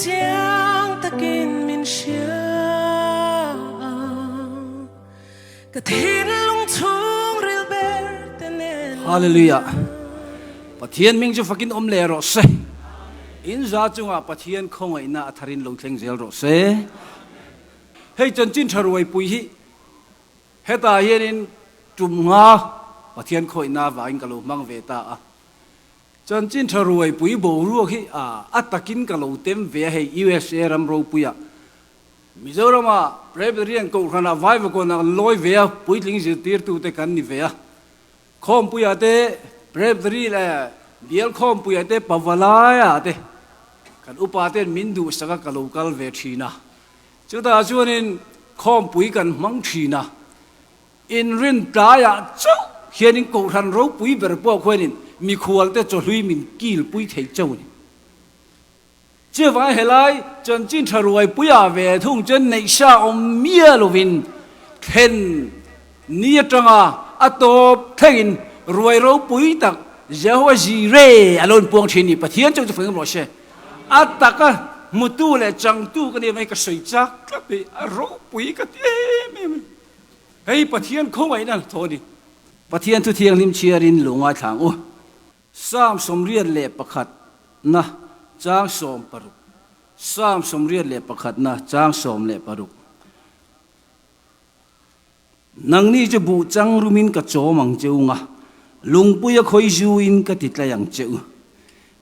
chiang takin min hria ka thinlung chhungril ber te nen Hallelujah Pathian hming chu fakin awm leh rawh se. In za chungah Pathian khawngaihna a tharin lo thleng zel rawh se. Hei chanchin tha ruaipui hi hetah hianin tum nga Pathian khawihna avangin ka lo hmang ve ta a. Chanchin tha ruaipui boruak hi a takin ka lo tem ve a, hei USA ram ropuiah Mizorama Presbyterian Kohhranah Vaivakawnah kan lawi ve a, puitling zirtirtute kan ni ve a. Khawmpuiah te Presbytery leh Bial Khawmpuiah te Pavalaiah te kan upa ten min duhsak a ka lo kal ve thin a. Chutah chuanin khawmpui kan hmang thin a, inrin tlaiah chauh hianin Kohhran ropui ber pawh khuanin mikhualte chawhlui min kilpui thei chauh a ni. Chuvang helai chanchin tha ruaipuiah ve thung chuan neihsa awm miah lovin thlen ni atanga a tawp thlengin ruai ropui tak Jehovah Jireh a lo inpuang thin ni. Pathian chu chu feng rawh se. A taka hmutu leh changtu ka nih avangin ka sawi chak tlat hi a ropui ka ti em em a ni. Hei Pathian khawngaihna a thaw a ni. Pathian thu thianghlim chhiarin lu ngaithla ang u. Psalm 81 na chang 60 Psalm 81 na chang 16 Nangni chu buh chang rumin ka chawm ang che u nga, lungpuia khawi zuin ka ti tlai ang che u.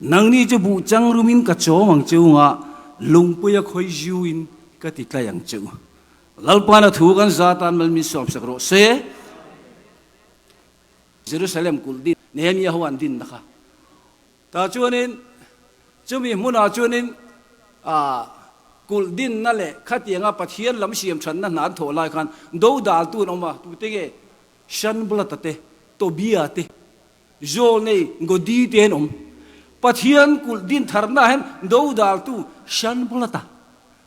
Nangni chu buh chang rumin ka chawm ang che u nga, lungpuia khawi zuin ka ti tlai ang che u. Lalpana thu kan za tan mal min sawmsak rawh se. Jerusalem kulh din Nehemia ho an dinna kha. Tah chuanin chumi hmunah chuanin kulh dinna leh khatianga Pathian lam siam thatna hna an thawh lai khan dodaltu an awm a, tute nge Shanbalata te, Tobia te, Zawlnei Godi te an awm. Pathian kulh din tharna hian dodaltu Shanbalata,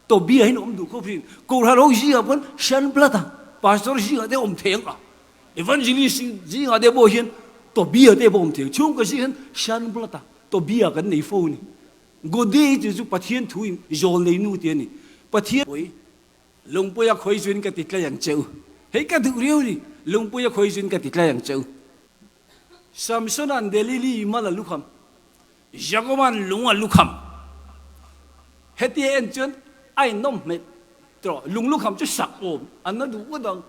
Tobia hi an awm duh khawp thin. Kohhran ho zingah pawn Shanbalata, Pastor zingah te awm thei ang a. Evangelist zingah te pawh hian Tobia te pawh awm thei. Chhungkaw zing hian Shanbalata, Tobia kan nei fo a ni. Gode hi chu chu Pathian thu in zawl nei nu tih a ni. Pathian pawih lungpuia khawi zuin ka ti tlai ang che u. Hei ka duh riau a ni. Lungpuia khawi zuin ka ti tlai ang che u. Samsona'n Delili mal a lukham. Jakoba'n lung a lukham. Hetia en chuan a innawm hmel tawh. Lung lukham chu sak awm an la duh ngawt ang.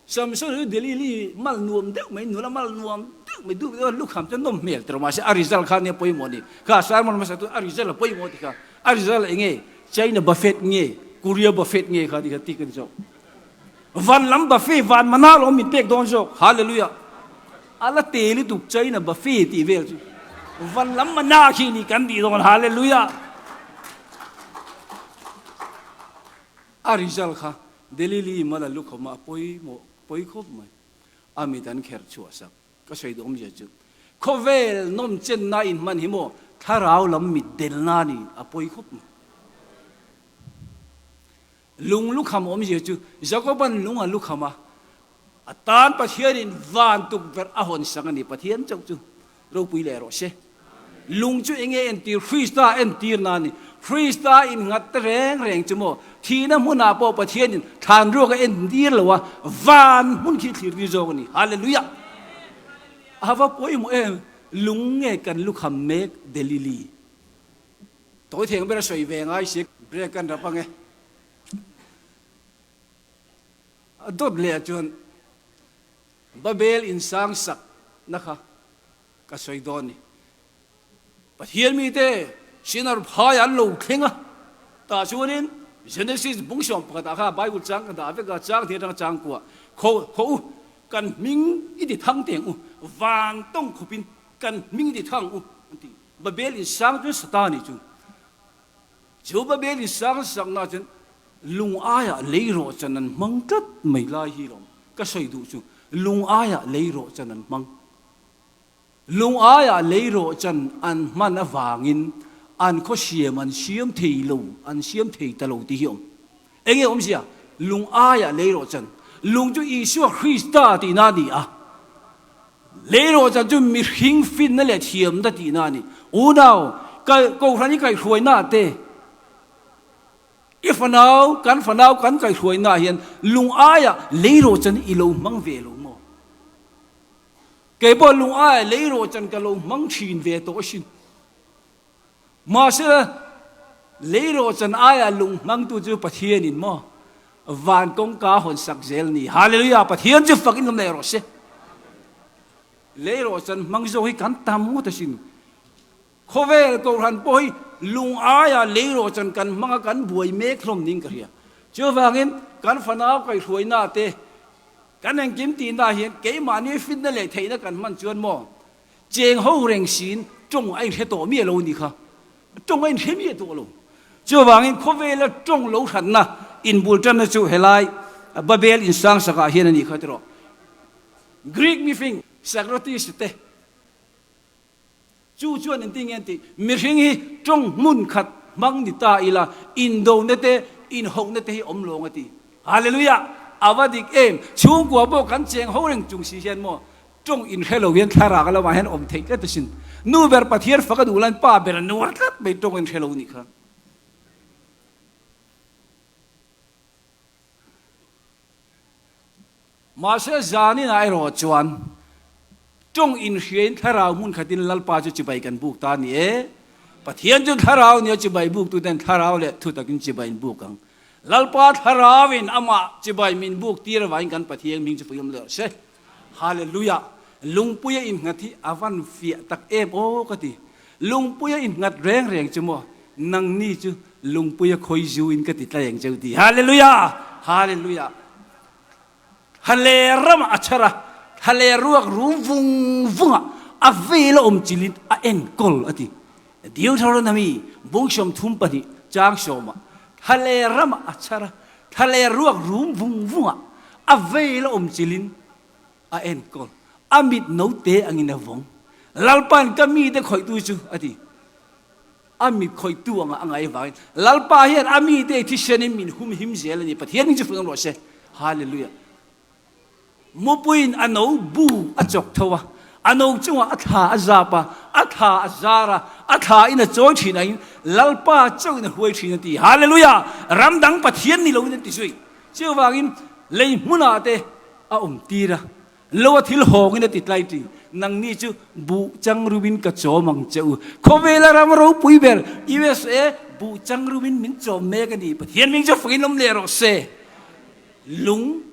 Samson chu Delili mal nuam deuh mai, nula mal nuam deuh mai duh deuh a lukham chu nawm hmel tawh mahse a result kha nia pawimawh ni. Kha sermon hmasa chu a result a pawimawh ti kha. A result eng nge? China buffet nge Korea buffet nge kha ti kha tik a ni zawk. Van lam buffet van mana lawm min pek dawn zawk. Hallelujah. A la te lutuk China buffet tih vel chu. Van lam mana khi ni kan tih dawn. Hallelujah. A result kha Delili mal a lukhawm a, a pawimawh pawi khawp mai. A mit an kherh chhuah sak. Ka sawi duh awmzia chu khawvel nawm chenna in hman hi maw thlarau lam mit delna a ni, a pawi khawp mai. Lung lukham awmzia chu Jakoban lung a lukham a, a tan Pathianin van tukverh a hawn sak a ni, Pathian chauh chu ropui leh rawh se. Lung chu enge entir? Krista entirna a ni. Krista innghat te reng reng chu maw thihna hmunah pawh Pathianin thlan ruak a entir lo a, van hmun khi thlir tir zawk a ni. Hallelujah! A va pawimawh em! Lung nge kan lukham mek Delili? Tawi theng ber a sawi ve ngai si, break kan rap ange. A dawt leh ah chuan Babel insang sak na kha ka sawi dawn ni. Pathian mite Shinar phai an lo thleng a, tah chuanin Genesis bung 11 ah kha Bible chang ka dah vek a, chang thei atanga chang kuah kho kho u, kan hming i ti thang teng u, van tawng khawpin kan hming i ti thang u an ti. Babel insang chuan Satani chu, chu Babel insang sakna chuan Lung aiah lei rawh chan an hmang tlat mai lai hi lawm ka sawi duh chu, lung aiah lei rawh chan an hmang. Lung aiah lei rawh chan an hman avangin an khaw siam an siam thei lo, an siam thei ta lo tih hi awm. Enge awmzia? Lung aiah lei rawh chan. Lung chu Isua Krista tihna a ni a. Lei rawh chan chu mihring finna leh thiamna tihna a ni. Unau, Kohhran i kaihhruaina te, i fanau, kan fanau kan kaihhruaina ah hian lung aia leirawhchan i lo hmang ve lo maw? Kei pawh lung aia leirawhchan ka lo hmang thin ve tawh asin. Mahse, leirawhchan aia lung hmangtu chu Pathianin maw van kawngka hawn sak zel ni. Hallelujah! Pathian chu fak in awm leh rawh se. Leirawhchan hmang zawk hi kan tam ngawt asin. Khawvel Kohhran pawh hi lung aia leirawhchan kan hmang a kan buai mek hlawm niin ka hria. Chuvangin kan fanau kaihhruaina te kan engkim tihna hian keimahni fitna leh theihna kan hman chuan maw cheng ho reng siin tawng a inhre tawh miah lo a nih kha. Tawng a inhre miah tawh lo. Chuvangin khawvela tawng lo hranna inbul tanna chu helai Babel insang sakah hian a nih kha tiraw. Greek mifing Socrates te Chu chuan engtin nge an tih? Mihring hi tawng hmun khat hmang ni ta ila, indona te, inhauhna te hi awm lawng a ti. Hallelujah! A va dik em! Chhungkua pawh kan cheng ho reng chung si hian maw, tawng inhre lo hian thlarak lamah hian awm theih tlat asin. Nu ber Pathian fak a duh laiin pa ber a nuar tlat mai tawng inhre lo nih kha. Mahse zaninah erawh chuan tawng inhriain thlarau hmun khatin Lalpa chu chibai kan buk ta a ni e. Pathian chu thlarau nia chibai buktuten thlarau leh thu takin chibai in buk ang. Lalpa thlarauin amah chibai min buk tir avangin kan Pathian hming chu puiawm leh rawh se. Hallelujah! Lungpuia innghat hi a van fiah tak em aw ka ti. Lungpuia innghat reng reng chu maw nangni chu lungpuia khawi zu in ka ti tlai ang cheu ti. Hallelujah! Hallelujah! Thale ramah a chhar a, thale ruak rum vung vungah a vel a awm chilin a enkawl a ti. Deuteronomy bung 32 chang sawmah thale ramah a chhar a, thale ruak rum vung vungah a vel a awm chilin a enkawl. A mit note angin a vawng. Lalpa'n ka mite khawihtu chu a ti. A mit khawihtu anga a ngai vangin Lalpa hian a mite thisenin min humhim zel a ni. Pathian hming chu fing rawh se. Hallelujah. Mupuiin a no bu a chawk tho a, a no chungah a thla a zap a, a thla a zar a, a thla in a chawi thin angin Lalpa chauhin a huai thin a ti. Hallelujah! Ram dang Pathian ni loin an ti zui. Chuvangin lei hmunah te a awm tir a, lo a thil hawngin a ti tlai ti. Nangni chu buh chang rumin ka chawm ang che u. Khawvela ram ropui ber USA buh chang rumin min chawm mek a ni. Pathian hming chu fakin awm leh rawh se. Lung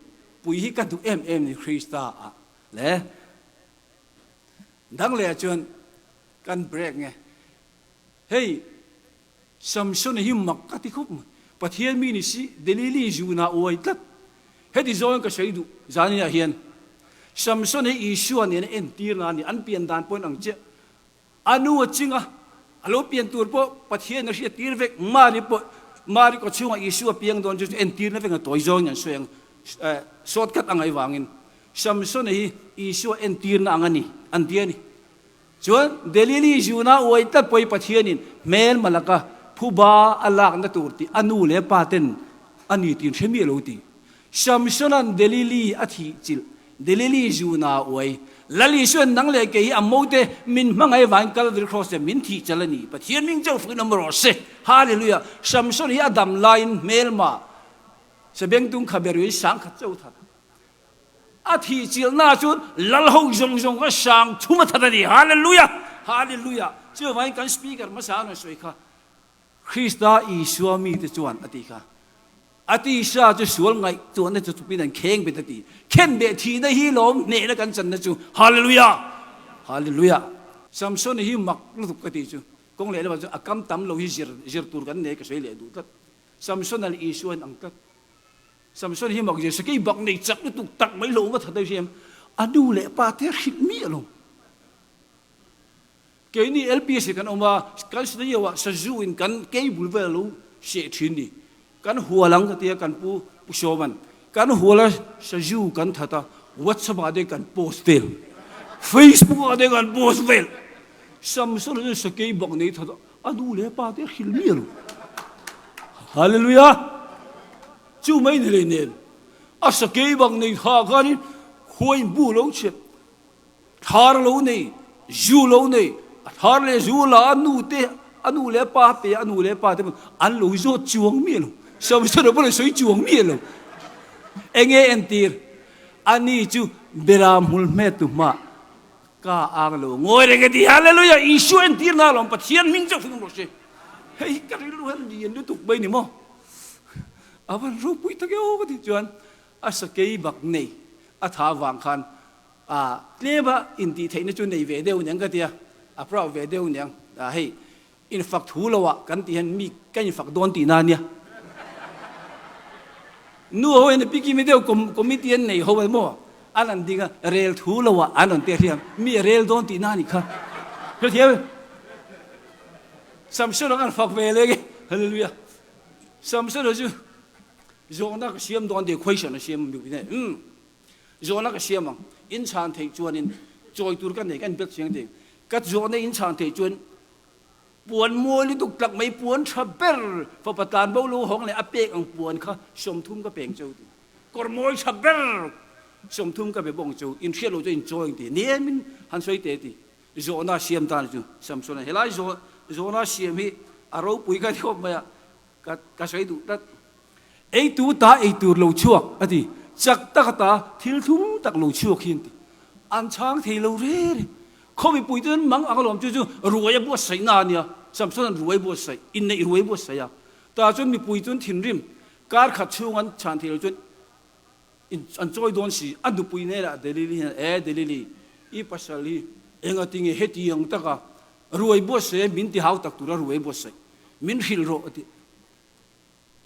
pui hi ka duh em em ni Krista ah le. Dang leh ah chuan kan break nge. Hei Samson hi mak ka ti khawp mai. Pathian mi ni si Delili zuna uai tlat. Heti zawng ka sawi duh zan inah hian Samson hi Isua nen a entir na a ni. An pian dan pawhin ang chiah. A nu a ching a, a lo pian tur pawh Pathian a hriat tir vek. Mari pawh, Mari kaw chhungah Isua piang dawn chu chu entirna vek a tawi zawngin an sawi ang. Shortcut a ngaih vangin Samsona hi Isua entirna ang a ni, an ti a ni. Chuan Delili zuna uai tlat pawhin Pathianin hmel malaka phuba a lakna tur tih a nu leh pa ten a ni tih an hre miah lo ti. Samsona'n Delili a thih chilh, Delili zuna uai. Lal Isua'n nang leh kei hi a mote min hmangaih vangin Kalvary Cross te min thih chal a ni. Pathian hming chauh fukin awm rawh se. Hallelujah! Samson hi a dam laiin hmelma Sabengtung khaberuin sangkhat chauh that. A thih chilhna chuan lal ho zawng zawng kha sang thum a that a ni. Hallelujah! Hallelujah! Chuvangin kan speaker hmasa a rawn sawi kha Krista Isua mite chuan a ti kha. A tisa chu sual ngaihtuahna chu chupin an kheng bet a ti. Khen beh thihna hi lawm hnehna kan channa chu. Hallelujah! Hallelujah! Samson hi mak lutuk ka ti chu. Kawng leh lamah chuan a kam tam lo hi zir zir tur kan nei ka sawi leh duh tlat. Samson a leh Isua in ang tlat. Samson hi mak zir sakei bak nei chak lutuk tak mai lo va that daih hriam. A nu leh pa te hrilh miah lo. Keini LPS hi kan awm a, kan studio ah sazu in kan cable vel a lo seh thin ni. Kan hual ang ka ti a, kan pu Pu Sawman, kan hual a sazu kan that a, WhatsApp ah te kan post vel, Facebook ah te kan post vel. Samson chuan sakei bak nei that a, a nu leh pa te a hrilh miah lo. Hallelujah! Chu mai ni hlei nen, a sakei bak nei tha khanin khuain bu lo chhiat. Thar lo nei, zu lo nei, a thar leh zu la a nu te A nu leh a pa a pe a, a nu leh a pa te pawn an lo zawt chuang miah lo. Samsona pawn an sawi chuang miah lo. Enge entir? Ani chu Beram hmul hmet tu hma ka ang lo ngawi reng e ti. Hallelujah! Isua entirna alawm Pathian hming chauh hring rawh se. Hei hi ka rilru hian lian lutuk mai ni maw? A van ropui tak e aw ka tih chuan a sakei bak nei a tha vang khan A tlema intihtheihna chu nei ve deuh niang ka tia, a proud ve deuh niang. A hei, infak thu lo ah kan tih hian mi ka infak dawn tihna a nia. Nu ho hian pi kimi deuh committee an nei ho emaw an rawn ding a, rel thu lo ah an rawn ti hriam, mi a rel dawn tihna a nih kha. Hrethiam em? Samson-a kan fak ve leng e, Hallelujah. Samson-a chu zawhna ka siam dawn tih question a siam duh in e. Umm. Zawhna ka siam ang, in chhan theih chuanin chawi tur ka nei ka inbet chiang ding. Ka zawhna in chhan theih chuan puan mawi lutuk tlak mai puan tha ber fapa tlan bo lo hawng leh a pek ang puan kha 30 ka peng cheu ti. Kawr mawi tha ber 30 ka pe bawk ang cheu, in hriat loh chuan in chawi ang ti. Nemin han sawi teh ti. Zawhna siam tan chu Samsona helai zawhna siam hi a ropui ka ti khawp mai a, ka sawi duh tlat. Ei tu ta ei tur lo chhuak a ti. Chak tak ata thil thlum tak lo chhuak hi an ti. An chhang thei lo re re. Khaw mipui te chuan mang ang alawm chu chu ruai a buatsaih na a nia. Samson an ruai buatsaih, inneih ruai buatsaih a. Tah chuan mipui chuan thinrim kar khat chhung an chhan thei lo chuan an chawi dawn si. A nupui hnenah Delili hian, E Delili, i pasal hi engatinge hetiang taka ruai buatsaih a min ti hau tak tura ruai buatsaih min hrilh rawh a ti.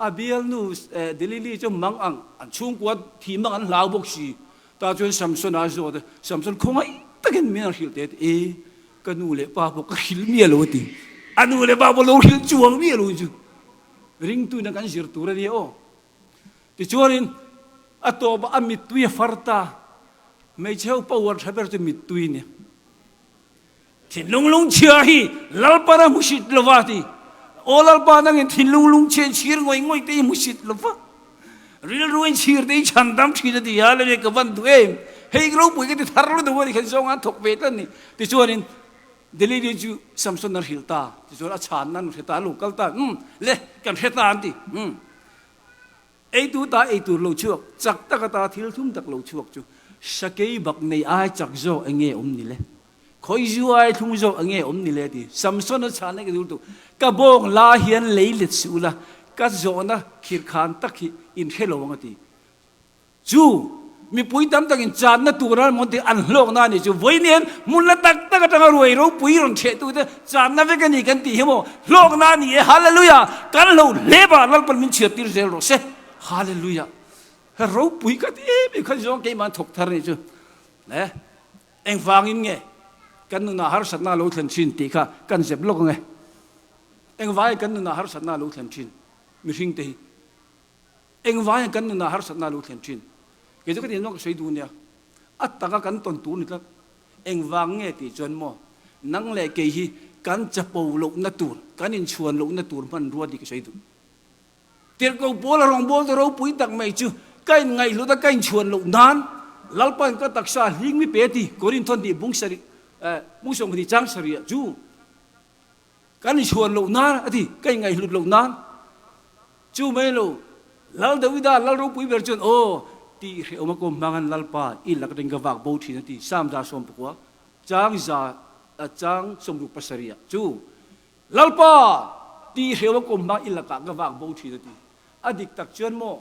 A bialnu Delili chu mang ang, an chhungkua thi mang an hlau bawk si. Tah chuan Samson-a a zawt a, Samson khawngaih takin min an hrilh teh a ti. E, ka nu leh pa pawh ka hrilh miah lo a ti. A nu leh pa pawh lo hrilh chuang miah lo chu ringtuina kan zir tur a nia aw. Tichuanin a tawpah a mittui a far ta. Hmeichhe ho power tha ber chu mittui a nia. Thinlung lungchhia hi Lalpan a hmusit lo va ti. Aw Lalpa nangin thinlung lungchhia in chhir ngawih ngawih te i hmusit lo va. Rilru in chhir te i chhan dam thin a ti a, leh ka van duh em. Hei ropui ka ti thar lutuk a ni khan zawng an thawk ve tlat a ni. Tichuanin Delili chu Samson a hrilh ta. Tichuan a chhan nan hre ta a lo kal ta. Umm le kan hre ta an ti. Umm. Eitu ta ei tur lo chhuak, chak tak ata thil thum tak lo chhuak chu sakei bak nei ai chak zawk eng nge awm ni le? Khawi zu ai thlung zawk eng nge awm ni le? Ti Samson-a chhan ka dul tuk. Ka bawng la hian lei let suh ula, ka zawhna khirkhan tak hi in hre lo ang a ti. Chu mipui tam takin channa tura mawn tih an hlawkna a nih chu vawiin hmun la tak tak atanga ruai ropui rawn chhehtute channa vek a ni kan tih hi maw hlawkna a ni e Hallelujah kan lo hlep a Lalpan min chhiattir zel rawh se Hallelujah ropui ka ti em em khan zawng keimah thawk thar a nih chu le engvangin nge kan nunah harsatna lo thlen thin tih kha kan zep lawk ange engvangin kan nunah harsatna lo thlen thin mihring te hi Engvaiin kan nunah harsatna a lo thlen thin? Kei chu ka tih nuam ka sawi duh nia. A taka kan tawn tur ni tlat. Engvang nge tih chuan maw, nang leh kei hi kan chapo lohna tur, kan inchhuan lohna tur hmanrua tih ka sawi duh. Tirhkoh Paula rawngbawltu ropui tak mai chu ka inngaihhlut a, ka inchhuan loh nan Lalpa'n ka taksa hling mi pe ti, Korinthon tih bung sarih, bung 12 chang sarih ah chu Kan inchhuan loh nan a ti, ka inngaihhlut loh nan. Chu mai lo, Lal Dawida, Lal ropui ber chuan, Aw, tih hrehawm a kawm hmang an Lalpa i lak atangin ka vak bo thin a ti, Psalm 19, chang za, chang 67 ah. Chu, Lalpa, tih hrehawm a kawm hmang i lakah ka vak bo thin a ti. A dik tak chuan maw,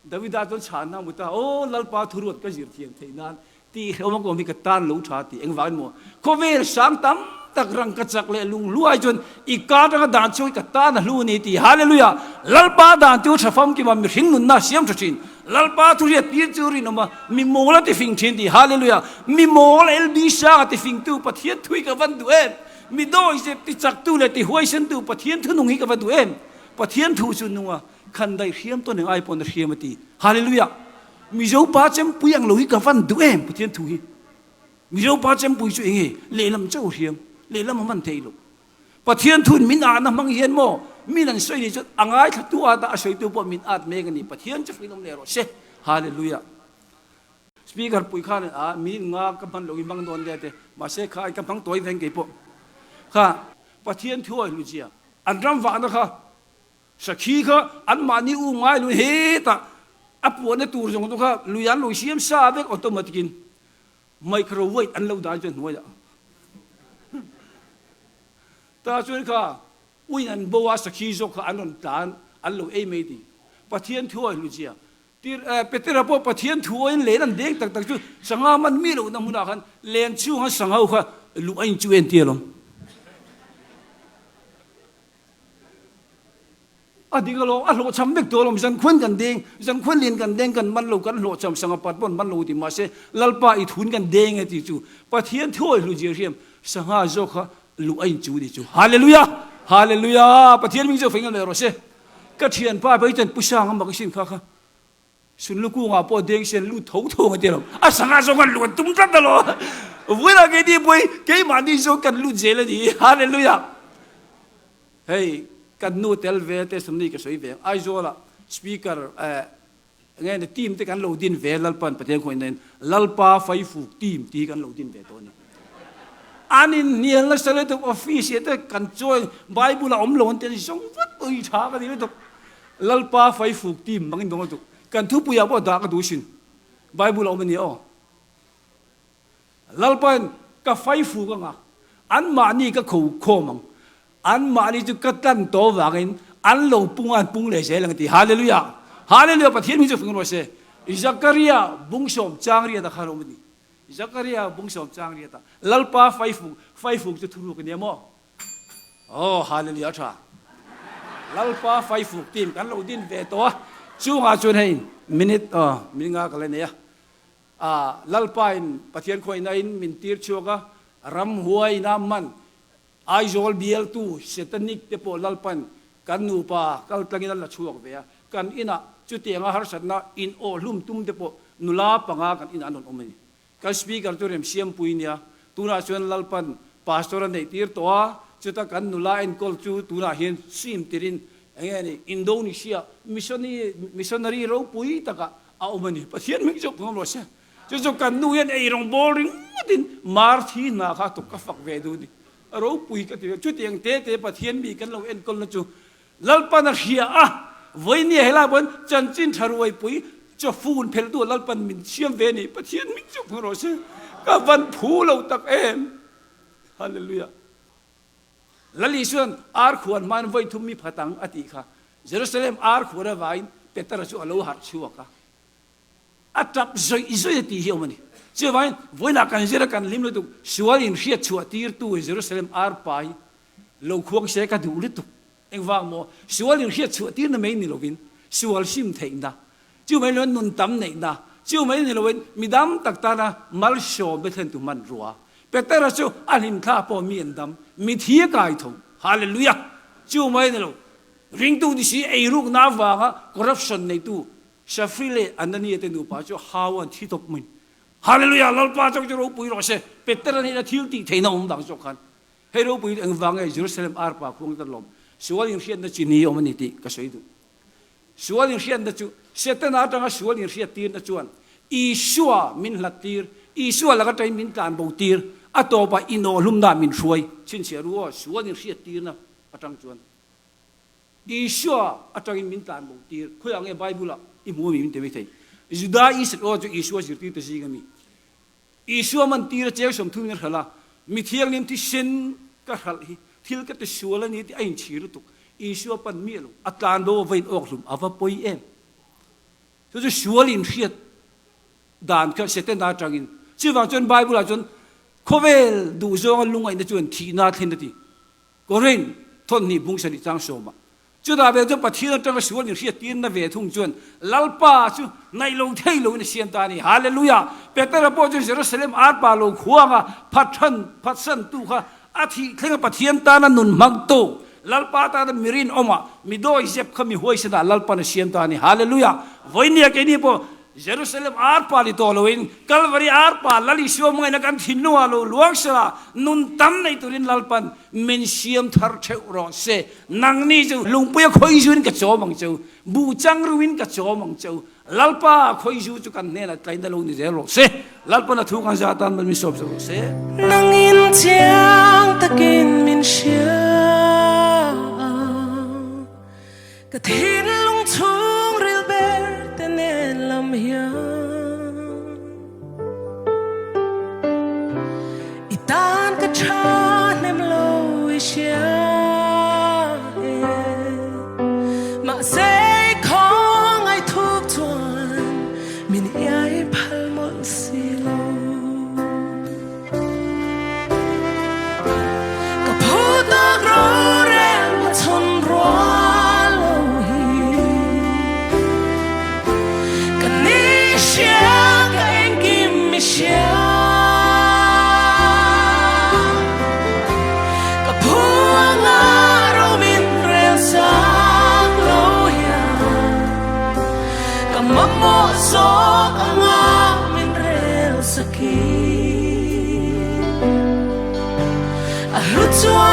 Davida chuan chhanna a hmu ta, Aw Lalpa thuruat ka zir thiam theih nan tih hrehawm a kawm hi ka tan lo tha ti. Engvangin maw? Khawvel sang tam tak rangkachak leh lunghluai chuan i ka atanga dan chhuak hi ka tan a hlu a ni ti. Hallelujah! Lalpa dan chu tha famkima mihring nunna a siam tha thin. Lalpa thuhriat tir chu rinawm a, mi mawl a tifing thin ti. Hallelujah! Mi mawl LB Sanga tifingtu Pathian thui ka van duh em! Mi dawizep tichaktu leh tihuaisentu Pathian thunung hi ka va duh em! Pathian thu chu nunga Khan daih hriam tawn eng ai pawn a hriam a ti. Hallelujah! Mizo pa chempui ang lo hi ka van duh em Pathian thu hi. Mizo pa chempui chu enge lehlam chauh hriam, lehlam a hman theih loh. Pathian thuin min ahna hmang hian maw min an sawi ni chuan a ngaithlatu at a, a sawitu pawh min at mek a ni. Pathian chu hrinawm leh rawh se. Hallelujah! Speaker pui khan a min nga ka hman lo i hmang dawn nia te mahse kha ai ka hmang tawi veng kei pawh kha. Pathian thuawi hluzia an ram vahna kha Sakhi kha anmahni u ngai lo hetah a puahna tur zawng chu kha lui an lo siam sa vek automatic in microwave an lo dan chuan hnuaiah ta chuan kha uin an bo a sakhi zawk kha an rawn tlan an lo ei mai ti Pathian thu a hluzia tir Petera pawh Pathian thu a in len an deng tak tak chu sangha man mi lohna hmunah khan len chhunga sangho kha luh a inchu entir alawm. A ding alawm, a hlawhchham vek tawh alawm, zankhuan kan deng, zankhuan lian kan deng kan man lo, kan hlawhchham sanga pat pawn man lo ti mahse Lalpa i thun kan deng e tih chu Pathian thuawi hlu zir hriam sangha zawk kha luh a inchu ni chu. Hallelujah! Hallelujah! Pathian hming chu feng leh rawh se. Ka thianpa phei chuan Pu Sanga mak i sin kha kha Sunlu kungah pawh deng sen lut tho tho a ti lo. A sangha zawng an luan tum tlat alo. Vawilah keini pawh hi keimahni zawng kan lut zel a ni. Hallelujah! Hei kan nu tel ve te sawmni ka sawi ve ang. Aizawlah speaker eh nge ni team te kan lo din ve Lalpan Pathian khaw in Lalpa Faifuk team tih hi kan lo din ve tawh a ni. An inhnial nasa lutuk office te kan chawi Bible a awm lo an ti a ni zawng vat pawh hi tha ka ti lutuk. Lalpa faifuk team bangin dawng lutuk. Kan thupuiah pawh dah ka duh sin. Bible a awm a nia aw. Lalpain ka faifuk anga anmahni ka kho khawm ang. Anmahni chu ka tlan tawh vangin an lo pung a, an pung leh zel ang a ti. Hallelujah! Hallelujah! Pathian hming chu fing rawh se. Zakaria bungsawm chang riata khan a awm a ni. Zakaria bungsawm chang riata Lalpa faifuk, faifuk chu thuruk a nia maw? Aw Hallelujah a tha. Lalpa faifuk team kan lo din ve tawh a, chungah chuan hei minute aw minute nga ka la nei a, ah Lalpa in Pathian khawihna in min tir chhuak a, ramhuai ina man Aizawl bialtu Setanic te pawh Lalpan kan nupa kal tlangin an la chhuak ve a, kan inah chutianga harsatna in awh hlum tum te pawh nula panga kan inah an rawn awm a ni. Kan Speaker chu Remsiampui nia, tunah chuan Lalpan Pastor a neih tir tawh a, chuta kan nula enkawl chu tunah hian sim tirin eng nge ni Indonesia missionary ropui takah a awm a ni. Pathian hming chu phung rawh se. Chu chu kan nu hian eirawng bawl ringawtin mar thi hna kha tuk ka fak ve duh a ni. Ropui ka ti ve. Chutiang te te Pathian mi kan lo enkawlna chu Lalpan a hria a, vawinia helai pawhin chanchin tha ruaipui chawfun pheltu Lalpan min siam ve a ni. Pathian hming chu hmu rawh se, ka van phu lo tak em! Hallelujah! Lal Isuan ar khuan hmain vawi thum mi phat ang a tih kha Jerusalem ar khuan avangin Petera chu a lo harh chhuak a, a tap zawih zawih a tih hi a awm a ni. Chuvangin vawiinah kan zir a kan hlim lutuk, sual inhriat chhuah tirtu Jerusalem ar pai Lo khuang se ka duh lutuk. Engvang maw? Sual in hriat chhuah tirna mai ni lovin, sual hrim theihna, chu mai loin nun tam neihna, chu mai ni loin mi dam tak tana malsawmna thlentu hmanrua. Petera chu a hlimthla pawh mi an dam, mi thi a kai tho. Hallelujah! Chu mai ni lo, ringtu ni si eirukna avanga corruption neitu Safri leh Anania te nupa chu hau an thi tawp mai. Hallelujah! Lalpa chauh chu ropui rawh se. Petera hnena thil tih theihna awm dang zawk khan Hei ropui eng vang nge Jerusalem arpa khuang tan lawm sual inhriatna chi ni awm a ni tih ka sawi duh. Sual inhriatna chu Setana atanga sual inhriat tirna chuan Isua min hlat tir, Isua laka tain min tlan bo tir, a tawpah inawhlumna min hruai. Chhinchhiah ru aw, sual inhriat tirna atang chuan Isua atangin min tlan bo tir. Khawiah nge Bible-ah i hmu ami min ti mai thei. Juda Israel chu Isua zirtirte zing ami. Isua man tir a cheng 30 in a hralh a, mi thianghlim thisen ka hralh hi thil ka ti sual a ni tih a inchhir lutuk. Isua pan miah lo, a tlan bo a va in awk hlum, a va pawi em? Chu chu sual inhriat dan kha Setana atangin. Chuvang chuan Bible ah chuan khawvel duhzawnga lungaihna chuan thihna a thlen a ti. Korin thawhnih bung sarih chang sawmah. Chutah ve chuan Pathian atanga sual inhriat tirna ve thung chuan Lalpa chu ngaih lo thei loin a siam ta a ni. Hallelujah! Petera pawh chu Jerusalem arpa lo khuanga phathan phatsantu kha a thih thlenga Pathian tana nun hmangtu, Lalpa tana mi rinawmah, mi dawizep kha mi huaisenah Lalpan a siam ta a ni. Hallelujah! Vawinia keini pawh Jerusalem arpa ni tawh loin Kalvari arpa Lal Isua hmangaihna kan thinlungah lo luang sela nun tam nei turin Lalpan min siam thar theuh rawh se. Nangni chu lungpuia khawizuin ka chawm ang cheu, buh changruin ka chawm ang cheu. Lalpa khawizu chu kan hnenah tlaina lo ni zel rawh se. Lalpan a thu kan za atan mal min sawp zel rawh se. Nangin chiang takin min hria. Ka thinlung chhungril ber te nen lam hian i tan ka tha hnem lo i hria e. Mahse i khawngaih thuk chuan min iai phal mawlh si lo. Ka phu tak rorel ma chhawn rual lo hi Ka ni hria ka engkim mi hria Ka phu anga ro min rel sak lo hian Ka mamawh zawk anga min rel sak hi. A hlu chuan.